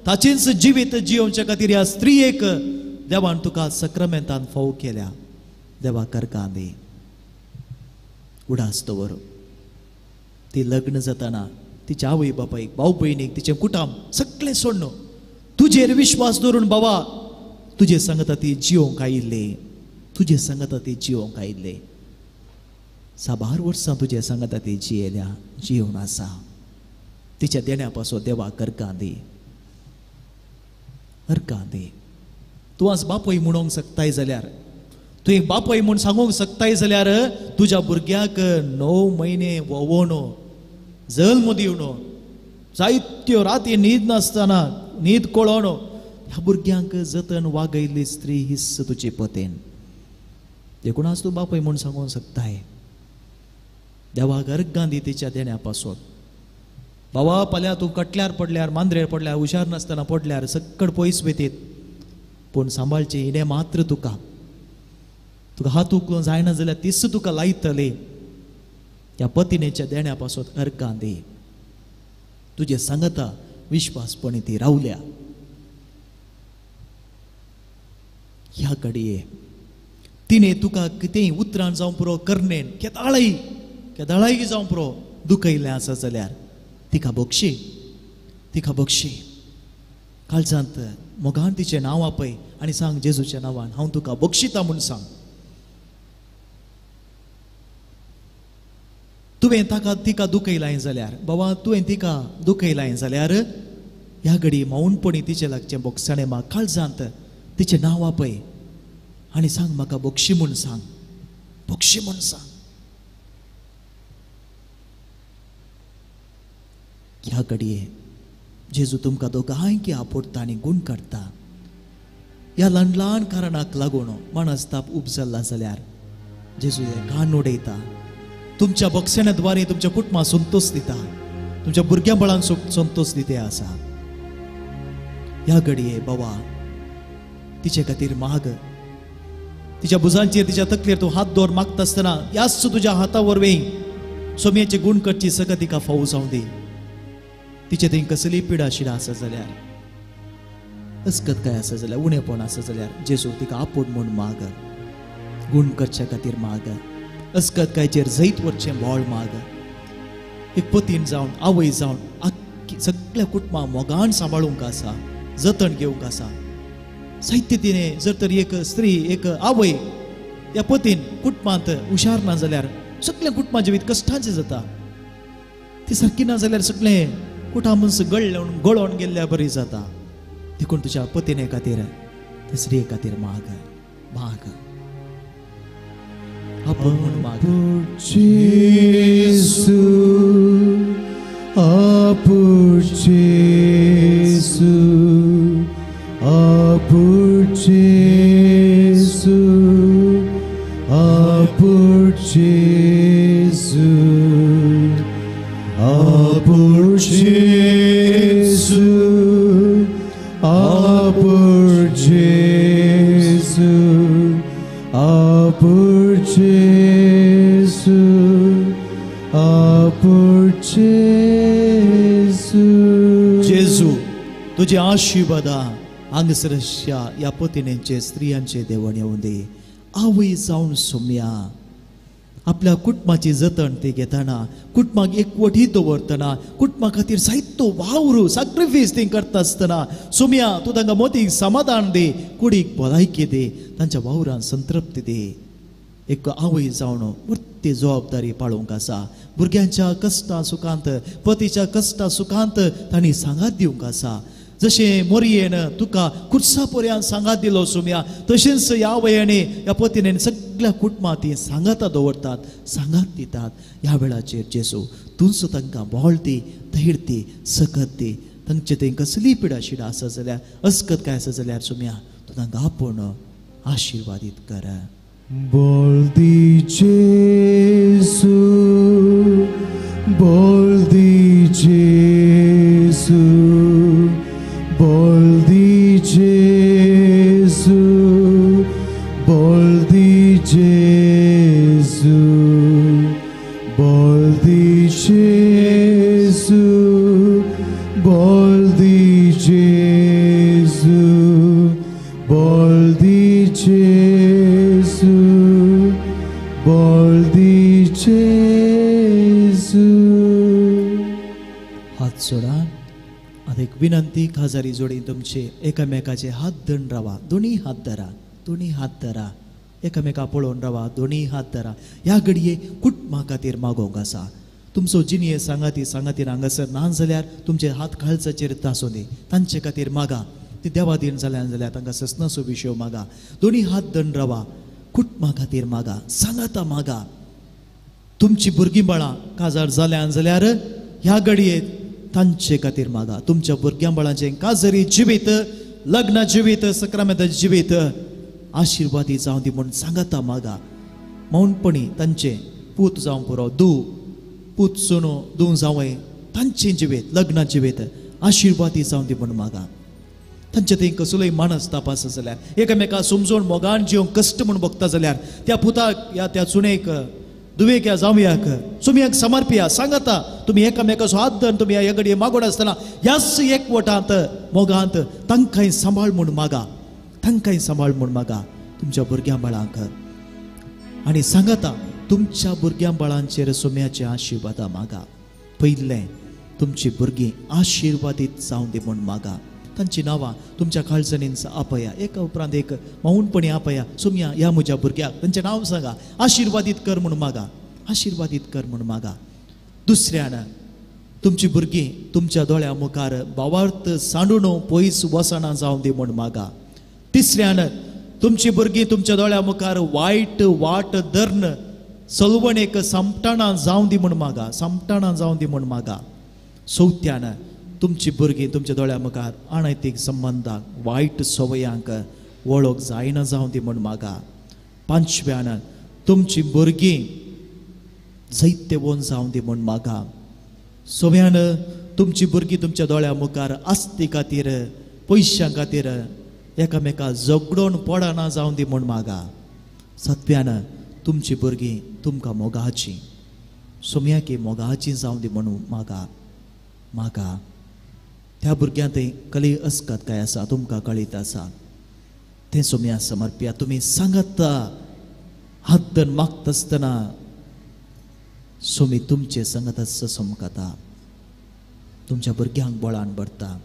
ताचेंच जिवीत जियोवचे खातीर ह्या स्त्रियेक देवान तुका सक्रामेंतान फावो केल्या. देवा करका दी. उडास दवर ती लग्न जाताना तिच्या आवय बापायक भाव भयणीक तिचें कुटुंब सगळें सोडण तुजेर विश्वास दवरून बाबा तुजे सांगता ती जियोंक आयिल्ली, तुजे सांगता ती जियोंक आयिल्ली. साबार वर्सां तुजे सांगता ती जियेल्या, जियोवन आसा. तिच्या देण्या पासून देवा करकां दी, करकां दी. तूं आज बापूय म्हणूंक शकताय जाल्यार, तूं एक बापूय म्हूण सांगूंक शकताय जाल्यार तुज्या भुरग्याक 9 म्हयने वोवोन जल्म दिवन जायत्यो राती न्हीद नासतना न्हीद कळोन ह्या भुरग्यांक जतन वागयल्ली स्त्री हीच तुजी पतेन. देखून आज तूं बापूय म्हूण सांगूंक शकताय. देवाक अर्गां दी तिच्या देण्या पासून. बाबा फाल्यां तूं कटल्यार पडल्यार, मांद्रेर पडल्यार, हुशार नासतना पडल्यार सक्कड पयस वेतीत, पूण सांबाळचें हिणें मात्र तुका, तुका हात उखलून जायना जाल्यार तीच तुका लायतली. ह्या पतिनेच्या देण्या पासून अर्गां दी. तुजे सांगता विश्वासपणी ती रावल्या. ह्या घडये तिणें तुका कितेंय उतरान जावं पुरो, करणेन केदाळय केदाळय जावं पुरो दुखयलें आसा जाल्यार तिका बक्षी, तिका बक्षी. काळजांत मोगान तिचें नांव आपय आनी सांग जेजूच्या नांवान हांव तुका बक्षिता म्हूण सांग. तुवें ताका तिका दुखयलाय जाल्यार बाबा, तुवें तिका दुखयलाय जाल्यार ह्या घडी मौनपणी तिचें लागचें बोगसाणें म्हाका काळजांत तिचें नांव आपय आनी सांग म्हाका बक्षी म्हूण सांग, बक्षी म्हूण सांग. ह्या घडये जेजू तुमकां दोगांयकी आपोडटा आनी गूण काडटा. ह्या ल्हान ल्हान कारणाक लागून मनस्ताप उपजल्ला जाल्यार जेजू हे कान उडयता. तुमच्या बक्षण्याद्वारे तुमच्या कुटुंबाक संतोष दिता, तुमच्या भुरग्यां बळांक संतोष दिता आसा. ह्या घडये बाबा तिचे खातीर माग. तिच्या भुजांचेर तिच्या तकलेर तूं हात दवर मागता आसतना ह्याच तुज्या हाता वरवीं सोमयेचे गूण करची सगळं तिका फावो जावं दी. तिचे थंय कसली पिडा शिडा आसा जाल्यार, अस्कत काय आसा जाल्यार, उणेपण आसा जाल्यार जेजू तिका आपोड म्हूण माग, गूण करच्या खातीर माग. अस्कत कायचेर जैत वरचें बोळ माग. एक पतीन जावन आवय जावन आख्खी सगळ्या कुटुंबां मोगान सांबाळूंक आसा, जतन घेवंक आसा. साहित्य तिणें जर तर एक स्त्री एक आवय ह्या पतीन कुटुंबांत हुशार ना जाल्यार सगळ्या कुटुंबां जिवीत कश्टांचें जाता. ती सारकी ना जाल्यार सगळें कुटुंब गळून गळोवन गेल्ल्या बरी जाता. देखून तुज्या पतीने खातीर त्या स्त्रिये खातीर माग, माग, आपूण म्हूण माग. जेजू, आपूर जेजू, आपूर जेजू, आपूर जेजू, आपूर जेजू, आपूर जेजू, आपूर जेजू, आपूर जेजू. जेजू तुझे आशीर्वादा हांगासरच्या ह्या पतिणेंचे स्त्रियांचे देवण येवं दी. आवय जावन सोम्या आपल्या कुटुंबाची जतन ती घेतना, कुटुंबाक एकवटी दवरतना, कुटुंबा खातीर जायतो वावर सॅक्रिफायस ती करता आसतना सोम्या तूं तांकां मोतीक समाधान दी, कुडीक भलायकी दी, तांच्या वावरान संतृप्ती दी. एक आवय जावन वरती जबाबदारी पाळोवंक आसा. भुरग्यांच्या कश्टा सुखांत, पतीच्या कश्टा सुखांत तांणी सांगात दिवंक आसा. जशें मोरयेन तुका खुर्सा पर्यान सांगात दिलो सोम्या, तशेंच ह्या वयाने ह्या पतीने सगळ्या कुटुंबां ती सांगाता दवरतात, सांगात दितात. ह्या वेळाचेर जेजू तूंच तांकां बळ दी, धैर्य दी, सकत दी. तांचे थंय कसली पिडा शिडा आसा जाल्यार, अस्कत काय आसा जाल्यार सोम्या तूं तांकां आपोवन आशिर्वादीत कर. बोल दी जेजू, बोल दी जेजू, बोल दी जेजू, बोल दी जेजू, बोल दी जेजू, बोल दी जेजू, बोल दी जेजू, बोल दी जेजू. हात सोडा. आतां एक विनंती, खाजारी जोडी तुमचे एकामेकाचे हात धरून रावा, दोनी हात धरा, दोनी हात धरा, एकामेका पळोवन रावा, दोनी हात धरा. ह्या घडये कुटुंबा खातीर मागोवंक आसा. तुमचो जिणये सांगाती सांगातीन हांगासर ना जाल्यार तुमचे हात काळजाचेर तासूं दी, तांचे खातीर मागा. ती देवादीन जाल्यान जाल्यार तांकां ससनाचो विशय मागा. दोनी हात धरून रावा, कुटुंबा खातीर मागा, सांगाता मागा. तुमची भुरगीं बाळां काजार जाल्यान जाल्यार ह्या घडये तांचे खातीर मागा. तुमच्या भुरग्यां बाळांचें काजरी जिवीत, लग्न जिवीत, सक्रामेंत जिवीत आशिर्वादी जावं दी म्हूण सांगाता मागा. मौनपणी तांचे पूत जावं पुरो, दू पूत सुनो दू जावंय, तांचें जिवीत, लग्न जिवीत आशिर्वादी जावं दी म्हूण मागा. तांचे थंय कसलोय मानस ताप आसा जाल्यार, एकामेका समजून मोगान जिवंक कश्ट म्हूण भोगता जाल्यार त्या पुताक या त्या सुनेक, दुवेक या जावयाक सुमयाक समर्पिया. सांगाता तुमी एकामेकाचो हात धरून तुमी ह्या घडये मागोड आसतना ह्याच एकवटांत मोगांत तांकांय सांबाळ म्हूण मागा, तांकांय सांबाळ म्हूण मागा तुमच्या भुरग्यां बाळांक. आनी सांगाता तुमच्या भुरग्यां बाळांचेर सोम्याचे आशिर्वादा मागा. पयलें तुमची भुरगीं आशिर्वादीत जावं दी म्हूण मागा. तांची नांवां तुमच्या काळजांनी आपया, एका उपरांत एक मौनपणी आपया. सोम्या ह्या म्हज्या भुरग्याक तांचें नांव सांगा, आशिर्वादीत कर म्हूण मागा, आशिर्वादीत कर म्हूण मागा. दुसऱ्यान तुमची भुरगीं तुमच्या दोळ्या मुखार भावार्थ सांडून पयस वसना जावं दी म्हूण मागा. तिसऱ्यान तुमची भुरगीं तुमच्या दोळ्या मुखार वायट वाट धरून सलवणेक सामटाणां जावं दी म्हूण मागा, सामटाणां जावं दी म्हूण मागा. चवथ्यान तुमची भुरगीं तुमच्या दोळ्या मुखार अनैतीक संबंदांक, वायट संवयांक वळख जायना जावं दी म्हूण मागा. पांचव्यान तुमची भुरगीं जैत्यवंत जावं दी म्हूण मागा. सव्यान तुमची भुरगीं तुमच्या दोळ्या मुखार आस्ती खातीर, पयशां खातीर एकामेका झगडोवन पडना जावं दी म्हूण मागा. सातव्यान तुमची भुरगीं तुमकां मोगाची, सोम्याकी मोगाची जावं दी म्हूण मागा मागा. त्या भुरग्यां थंय कली अस्कत काय आसा तुमकां कळीत आसा, तें सोम्या समर्पिया. तुमी सांगाता हात धरून मागता आसतना सोमी तुमचे सांगात समकता, तुमच्या भुरग्यांक बळान भरता,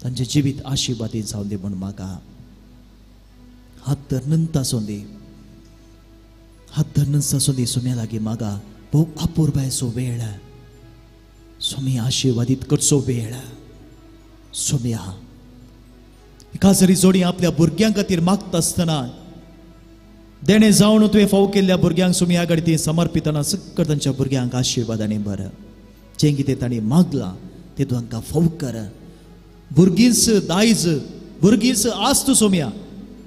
तांचें जिवीत आशिर्वादी जावं दी म्हूण मागा. हात धरून आसूं दी, हात धरून आसूं दी, सोम्या लागीं मागा. भोव अपुरबायचो वेळ, सोमी आशिर्वादीत करचो वेळ. सोम्या एकासरी जोडी आपल्या भुरग्यां खातीर मागता आसतना देणें जावन तुवें फाव केल्ल्या भुरग्यांक सोम्या कडेन ती समर्पितना सक्कड तांच्या भुरग्यांक आशिर्वादांनी भर. जें कितें तांणी मागलां तें तांकां फाव कर. भुरगींच दायज, भुरगींच आस्त सोम्या,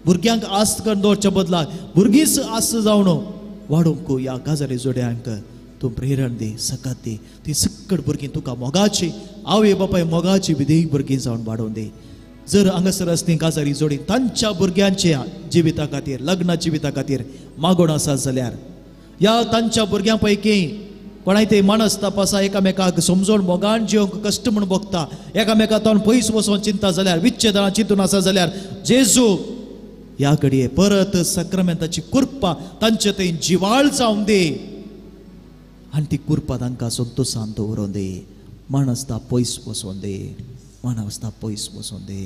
भुरग्यांक आस्त करून दवरच्या बदला भुरगींच आस्त जावन वाडोवंक ह्या काजारी जोड्यांक तूं प्रेरण दी, सकत दी. ती सक्कड भुरगीं तुका मोगाची, आवय बापाय मोगाची विधेयक भुरगीं जावन वाडोवन दी. जर हांगासर आसली काजारी जोडी तांच्या भुरग्यांच्या जिविता खातीर, लग्न जिविता खातीर मागोण आसा जाल्यार ह्या तांच्या भुरग्यां पैकी कोणाय ते मानसताप आसा, एकामेकाक समजून मोगान जिवंक कश्ट म्हूण भोगता, एकामेका तोंड पयस वचोन चिंता जाल्यार, विच्छेदना चिंतून आसा जाल्यार जेजू ह्या घडये परत सक्रामेंताची कृपा तांचे थंय जिवाळ जावन दी. आनी ती कृपा तांकां संतोशान दवरों दी. मानसता पयस वचोन दी, मानवस्ता पयस वचोन दी.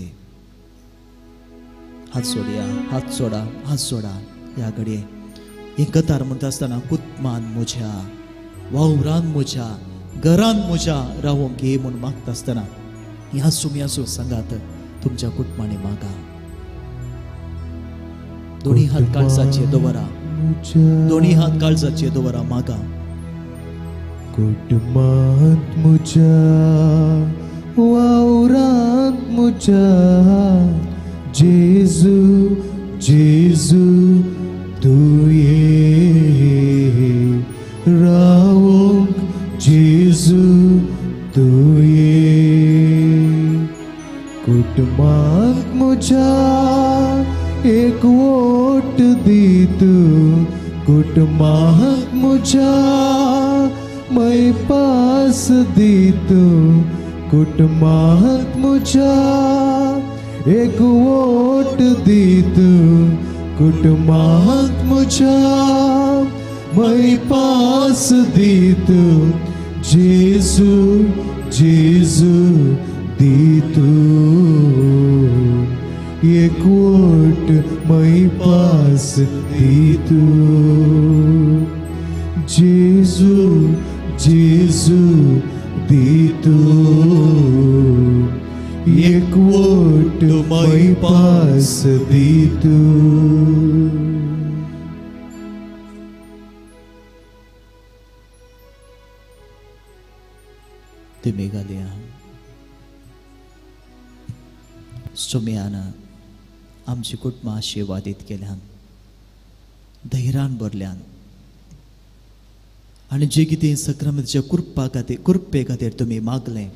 हात सोडया, हात सोडा, हात सोडा. ह्या घडये हें कतार म्हणटा आसतना कुटमान म्हज्या, वावरान म्हज्या, घरान म्हज्या रावोंक घे म्हूण मागता आसतना ह्या सुमयाचो सांगात तुमच्या कुटुंबांनी मागा. दोनी हात काळजाचेर दवरा, दोनी हात काळजाचेर दवरा, मागा. कुटुंबांत म्हज्या, वावरांत म्हज्या, जेजू जेजू तूं ये रावोंक, जेजू तूं ये. कुटुंबांत म्हज्या एक वोट दी तूं, कुटुंबांत म्हज्या मै पास दी तूं, कुटुंबांत म्हज्या एक वोट दी तूं, कुटुंबांत म्हज्या मै पास दी तूं, जेजू जेजू दी तूं एक वोट मै पास दी तूं, जेजू जेजू दी तूं एक वोट मै पास दी तूं. तुमी घालया सुमयान आमची कुटुंबां आशिर्वादीत केल्यान, धैर्यान भरल्यान आनी जे कितें सक्रामेंताच्या कृपा खातीर, कृपे खातीर तुमी मागलें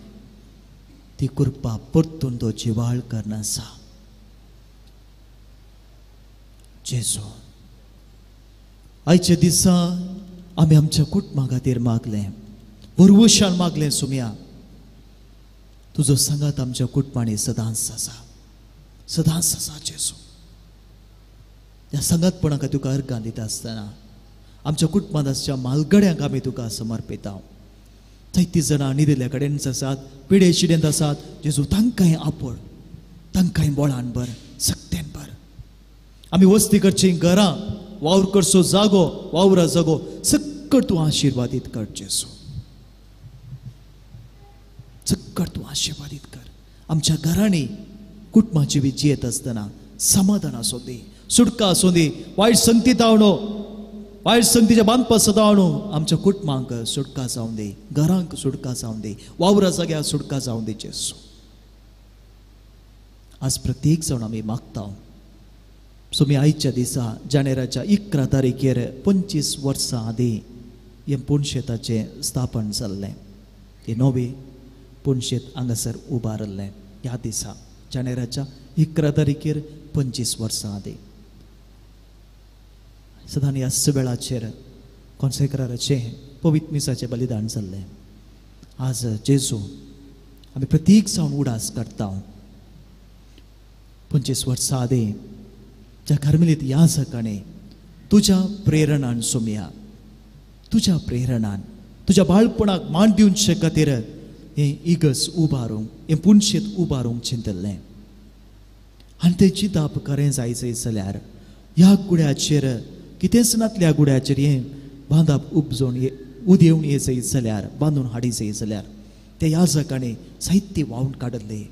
ती कृपा परतून तो जिवाळ करना आसा. जेजू, आयच्या दिसा आमी आमच्या कुटुंबा खातीर मागलें, भरवशान मागलें. सुमया, तुजो सांगात आमच्या कुटुंबांनी सदांच आसा, सदांच आसा. जेजू, त्या सांगातपणाक तुका अर्गां दिता आसतना आमच्या कुटुंबांत आसच्या म्हालगड्यांक आमी तुका समर्पिता. जायतीं जाणां निदिल्ल्या कडेन आसात, पिडे शिडेंत आसात. जेजू, तांकांय आपड, तांकांय बळान भर, सक्तेन भर. आमी वस्ती करचीं घरां, वावर करचो जागो, वावरा जागो सक्कड तूं आशिर्वादीत कर. जेजू, सक्कड तूं आशिर्वादीत कर. आमच्या घरांनी कुटुंबां जिवीत जियेत आसतना समाधान आसूं दी, सुटका आसूं दी, वायट संगती तावणो, वायट संगतीच्या बांदपा सदां आमच्या कुटुंबांक सुटका जावं दी, घरांक सुटका जावं दी, वावरा जाग्यार सुटका जावं दी. जेजू, आज प्रत्येक जाण आमी मागता. सो मी आयच्या दिसा जानेराच्या 11 तारखेर 25 वर्सां आदीं हें पुणशेताचें स्थापन जाल्लें. हें नवें पुणशेत हांगासर उबारिल्लें ह्या दिसा जानेराच्या 11 तारखेर 25 वर्सां आदीं. सदां ह्याच वेळाचेर कॉन्सेक्राराचें पवित्र मिसाचें बलिदान जाल्लें. आज जेजू आमी प्रत्येक जावन उडास काडटा. 25 वर्सां आदीं ज्या कार्मेलीत ह्या सकाळीं तुज्या प्रेरणान सोमया, तुज्या प्रेरणान तुज्या बाळपणाक मान दिवचे खातीर हें इगस उबारूंक, हें पुणशेत उबारूंक चिंतल्लें. आनी तें चिंतप खरें जायचें जाल्यार ह्या गुड्याचेर कितेंच नातल्या गुड्याचेर हें बांदप उपजोवन उदेवन येयचें जाल्यार, बांदून हाडी जाल्यार ते ह्या सकाळीं साहित्य व्हांवन काडिल्लें.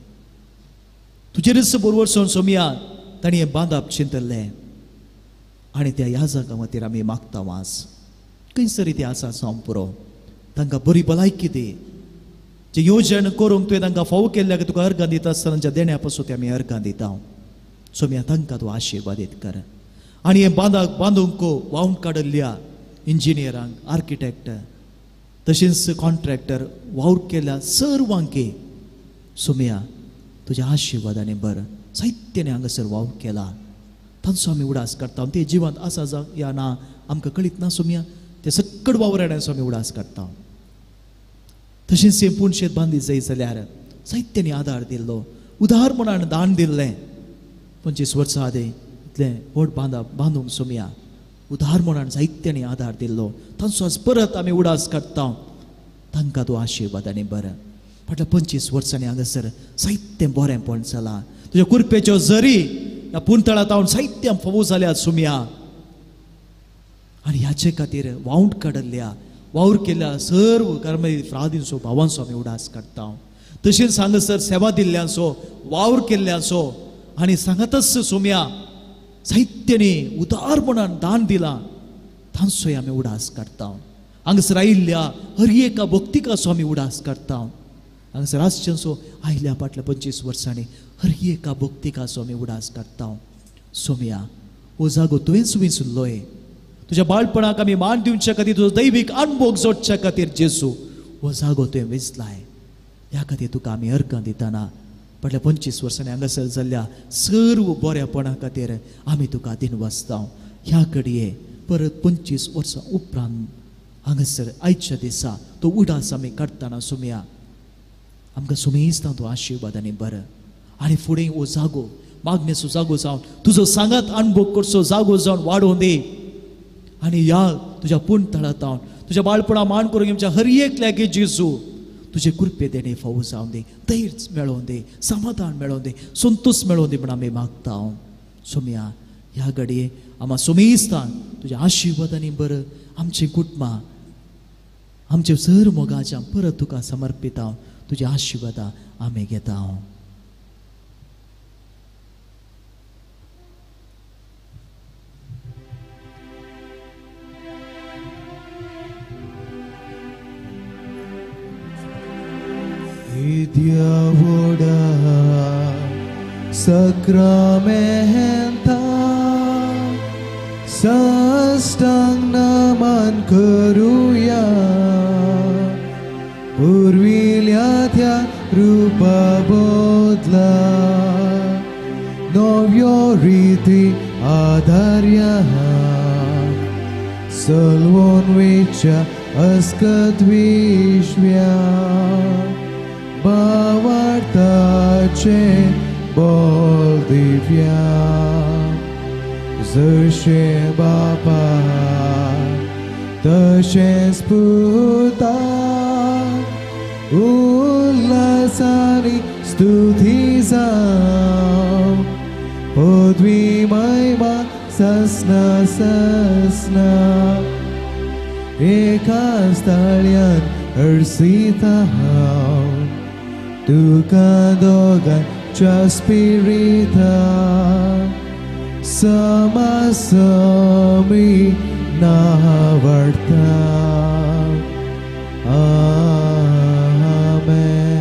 तुजेरच बरोबर सोन सोमया तांणी हें बांदप चिंतल्लें आनी त्या ह्या जागा खातीर आमी मागता. वास खंयसरी ते आसा जावं पुरो, तांकां बरी भलायकी दी. जे योजन करूंक तुवें तांकां फावो केल्ल्या तुका अर्गां दिता आसतना तांच्या देण्या पासून ते आमी अर्गां दिता. सोमया, तांकां तूं आशिर्वादीत कर. आनी हें बांदाक बांदूंक व्हांवन काडिल्ल्या इंजिनियरांक, आर्किटेक्ट तशेंच कॉन्ट्रॅक्टर वावर केल्या सर्वांकी सोमया तुज्या आशिर्वादांनी भर. साहित्याने हांगासर वावर केला तांचो आमी उडास काडटा. ते जिवांत आसा जा या ना आमकां कळीत ना सोमया, ते सक्कड वावराड्यांचो आमी उडास काडटा. तशेंच हें पुणशेत बांदी जाय जाल्यार साहित्यानी आदार दिल्लो, उदार म्हणान दान दिल्लें. 25 वर्सां आदीं इतलें व्हड बांदप बांदूंक सोमया उदार म्हणान जायत्यांनी आदार दिल्लो तांचो आज परत आमी उडास काडटा. तांकां तूं आशिर्वाद आनी बरें फाटल्या 25 वर्सांनी हांगासर जायतें बरेंपण जालां. तुज्या कुरपेच्यो जरी ह्या पुंतळांत हांव जायत्या फोव जाल्या सुमया आनी ह्याचे खातीर वावंट काडल्या वावर केल्या सर्व कर्मरी फ्रादींचो भावांचो आमी उडास काडटा. तशेंच हांगासर सेवा दिल्ल्यांचो वावर केल्ल्यांचो आनी सांगातच सोम्या साहित्यानी उदारपणान दान दिलां तांचोय आमी उडास काडटा. हांगासर आयिल्ल्या हर एका भक्तिकाचो आमी उडास काडटा. हांगासर आसच्यांचो आयिल्ल्या फाटल्या 25 वर्सांनी हर एका भक्तिकाचो आमी उडास काडटा. सोम्या हो जागो तुवेंच विसरलोय. तुज्या बाळपणाक आमी मान दिवच्या खातीर तुजो दैवीक अणभोग जोडच्या खातीर जेजू हो जागो तुवें विसलाय. ह्या खातीर तुका आमी अर्गां दितना फाटल्या 25 वर्सांनी हांगासर जाल्ल्या सर्व बऱ्यापणा खातीर आमी तुका दिनवासता. ह्या घडये परत 25 वर्सां उपरांत हांगासर आयच्या दिसा तो उडास आमी काडटना सुमया आमकां सुमेस्तां तूं आशिर्वाद आनी बरें आनी फुडें हो जागो मागणेचो जागो जावन तुजो सांगात अणभोग करचो जागो जावन वाडोवन दी आनी ह्या तुज्या पूण थळांत तुज्या बाळपणा मान करूंक आमच्या हर एकल्याक जेजू तुजे कृपे देणे फावो जावन दी, धैर्य मेळोवन दी, समाधान मेळोवन दी, संतोष मेळोवन दी म्हण आमी मागता. सोम्या ह्या घडये आमा सोमेस्तान तुज्या आशिर्वादांनी बरं आमचें कुटुंबां आमचे सर मोगाच्या परत तुका समर्पिता. तुज्या आशिर्वादां आमी घेता. Diavoda Sacramenta Sastang naman karuya Purvilyatya rupa bodla Novyo riti adharya Salvon vicha askat vishvya भावार्थाचे बोल दिव्या जशे बापा तशेंच पुता उल्हासानी स्तुती जावं पदवी महिमा ससना ससना एका स्थाळ्यान अर्सिता हांव तुका दोगांच्या स्पिरिता समासमी नावडता. आमेन.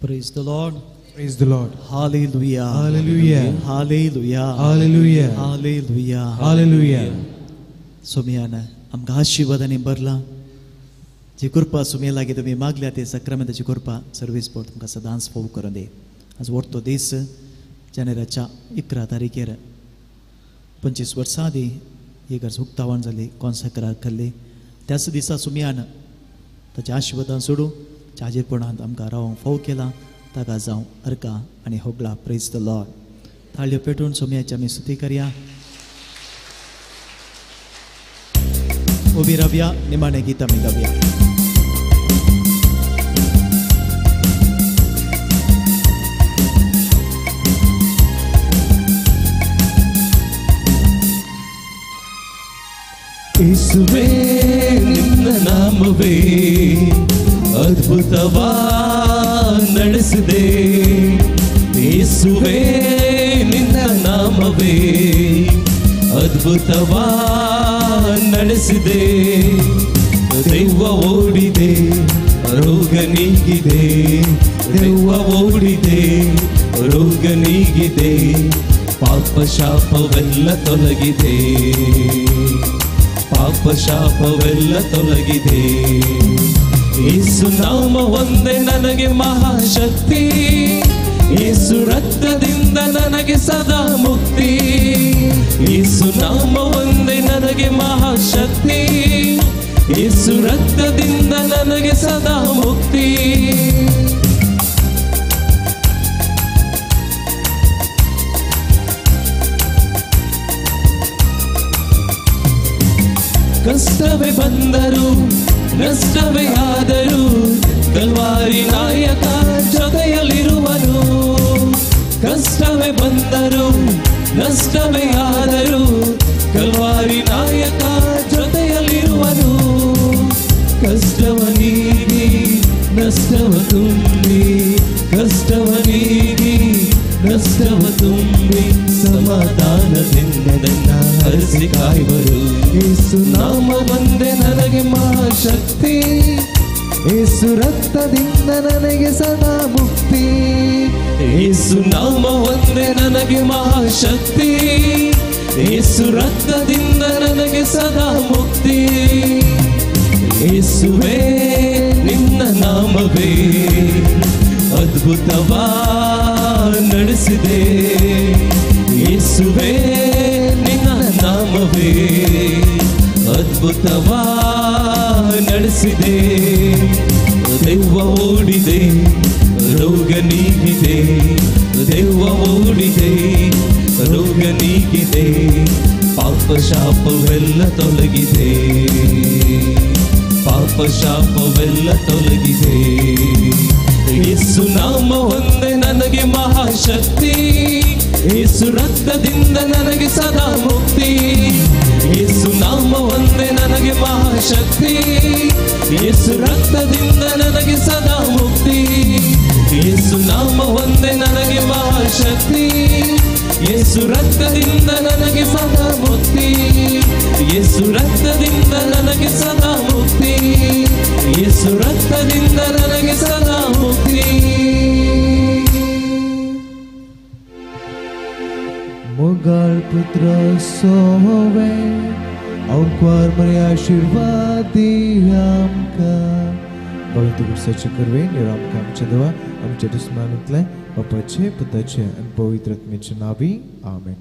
Praise the Lord. Praise the Lord. Hallelujah. Hallelujah. Hallelujah. Hallelujah. Hallelujah. Hallelujah. सोमयान आमकां आशिर्वादांनी भरला. जी कृपा सोमया लागीं तुमी मागल्या ते सक्रामेंताची कृपा सर्वीस बोर्ड तुमकां सदांच फोव करून दी. आज वरतो दीस जानेराच्या 11 तारखेर 25 वर्सां आदीं ही गरज उक्तावण जाली, कॉन्सेक्रार केल्ली. त्याच दिसा सोमयान ताच्या आशिर्वादान सोडून हाजीरपणांत आमकां रावंक फोव केला. ताका जावं अर्का आनी होगळा. Praise the Lord. थाळयो पेटून सोमयाची आमी स्तुती करया. उबी रावया, निमाणें गीत आमी गावया. ಯೇಸುವೇ ನಿನ್ನ ನಾಮವೇ ಅದ್ಭುತವಾ ನಡೆಸಿದೆ. ಯೇಸುವೇ ನಿನ್ನ ನಾಮವೇ ಅದ್ಭುತವಾ ನಡೆಸಿದೆ. ದೆವ್ವ ಓಡಿದೆ, ರೋಗ ನೀಗಿದೆ, ದೆವ್ವ ಓಡಿದೆ, ರೋಗ ನೀಗಿದೆ, ಪಾಪ ಶಾಪವೆಲ್ಲ ತೊಲಗಿದೆ, ಪಾಪ ಶಾಪವೆಲ್ಲ ತೊಲಗಿದೆ. ಯೇಸು ನಾಮ ಒಂದೇ ನನಗೆ ಮಹಾಶಕ್ತಿ, ಯೇಸು ರಕ್ತದಿಂದ ನನಗೆ ಸದಾ ಮುಕ್ತಿ. ಯೇಸು ನಾಮ ಒಂದೇ ನನಗೆ ಮಹಾಶಕ್ತಿ, ಯೇಸು ರಕ್ತದಿಂದ ನನಗೆ ಸದಾ ಮುಕ್ತಿ. ಕಷ್ಟವೇ ಬಂದರು ನಷ್ಟವೇ ಆದರೂ ಕಲ್ವಾರಿ ನಾಯಕ ಜೊತೆಯಲ್ಲಿರುವನು. ಕಷ್ಟವೇ ಬಂದರು ನಷ್ಟವೇ ಆದರೂ ಕಲ್ವಾರಿ ನಾಯಕ ಜೊತೆಯಲ್ಲಿರುವನು. ಕಷ್ಟವ ನೀಗಿ ನಷ್ಟವ ತುಂಬಿ, ಕಷ್ಟವ ನೀಗಿ ನಷ್ಟವ ತುಂಬಿ, ಸಮಾಧಾನದಿಂದ ನನ್ನ ಹರಿಸಿ ಕಾಯುವರು. ಯೇಸು ನಾಮ ಬಂದೆ ನನಗೆ ಮಹಾಶಕ್ತಿ, ಯೇಸು ರಕ್ತದಿಂದ ನನಗೆ ಸದಾ ಮುಕ್ತಿ. ಯೇಸು ನಾಮ ಒಂದೇ ನನಗೆ ಮಹಾಶಕ್ತಿ, ಯೇಸು ರಕ್ತದಿಂದ ನನಗೆ ಸದಾ ಮುಕ್ತಿ. ಯೇಸುವೇ ನಿನ್ನ ನಾಮವೇ ಅದ್ಭುತವಾ ನಡೆಸಿದೆ, ಯೇಸುವೇ ನಿನ್ನ ನಾಮವೇ ಅದ್ಭುತವಾ ನಡೆಸಿದೆ. ದೆವ್ವ ಓಡಿದೆ, ರೋಗ ನೀಗಿದೆ, ದೆವ್ವ ಓಡಿದೆ, ರೋಗ ನೀಗಿದೆ, ಪಾಪ ಶಾಪವೆಲ್ಲ ತೊಲಗಿದೆ, ಪಾಪ ಶಾಪವೆಲ್ಲ ತೊಲಗಿದೆ. ಯೇಸು ನಾಮ ಒಂದೇ ನನಗೆ ಮಹಾಶಕ್ತಿ, ಯೇಸು ರಕ್ತದಿಂದ ನನಗೆ ಸದಾ ಮುಕ್ತಿ. ಯೇಸು ನಾಮ ಒಂದೇ ನನಗೆ ಮಹಾಶಕ್ತಿ, ಯೇಸು ರಕ್ತದಿಂದ ನನಗೆ ಸದಾ ಮುಕ್ತಿ. ಯೇಸು ನಾಮ ಒಂದೇ ನನಗೆ ಮಹಾಶಕ್ತಿ, ಯೇಸು ರಕ್ತದಿಂದ ನನಗೆ ಸದಾ ಮುಕ್ತಿ. ಯೇಸು ರಕ್ತದಿಂದ ನನಗೆ ಸದಾ ಮುಕ್ತಿ, ಯೇಸು ರಕ್ತದಿಂದ ನನಗೆ ಸದಾ ಮುಕ್ತಿ. मोगाळ पुत्र सोवे अंकुर मरे आशीर्वाद दी आमकां. पवित्र गुरुसाचे करवे आमकां आमच्या देवा आमच्या दुस्मानांतले बापाचे पुताचे आनी पवित्र आत्म्याचे नावी आमेन.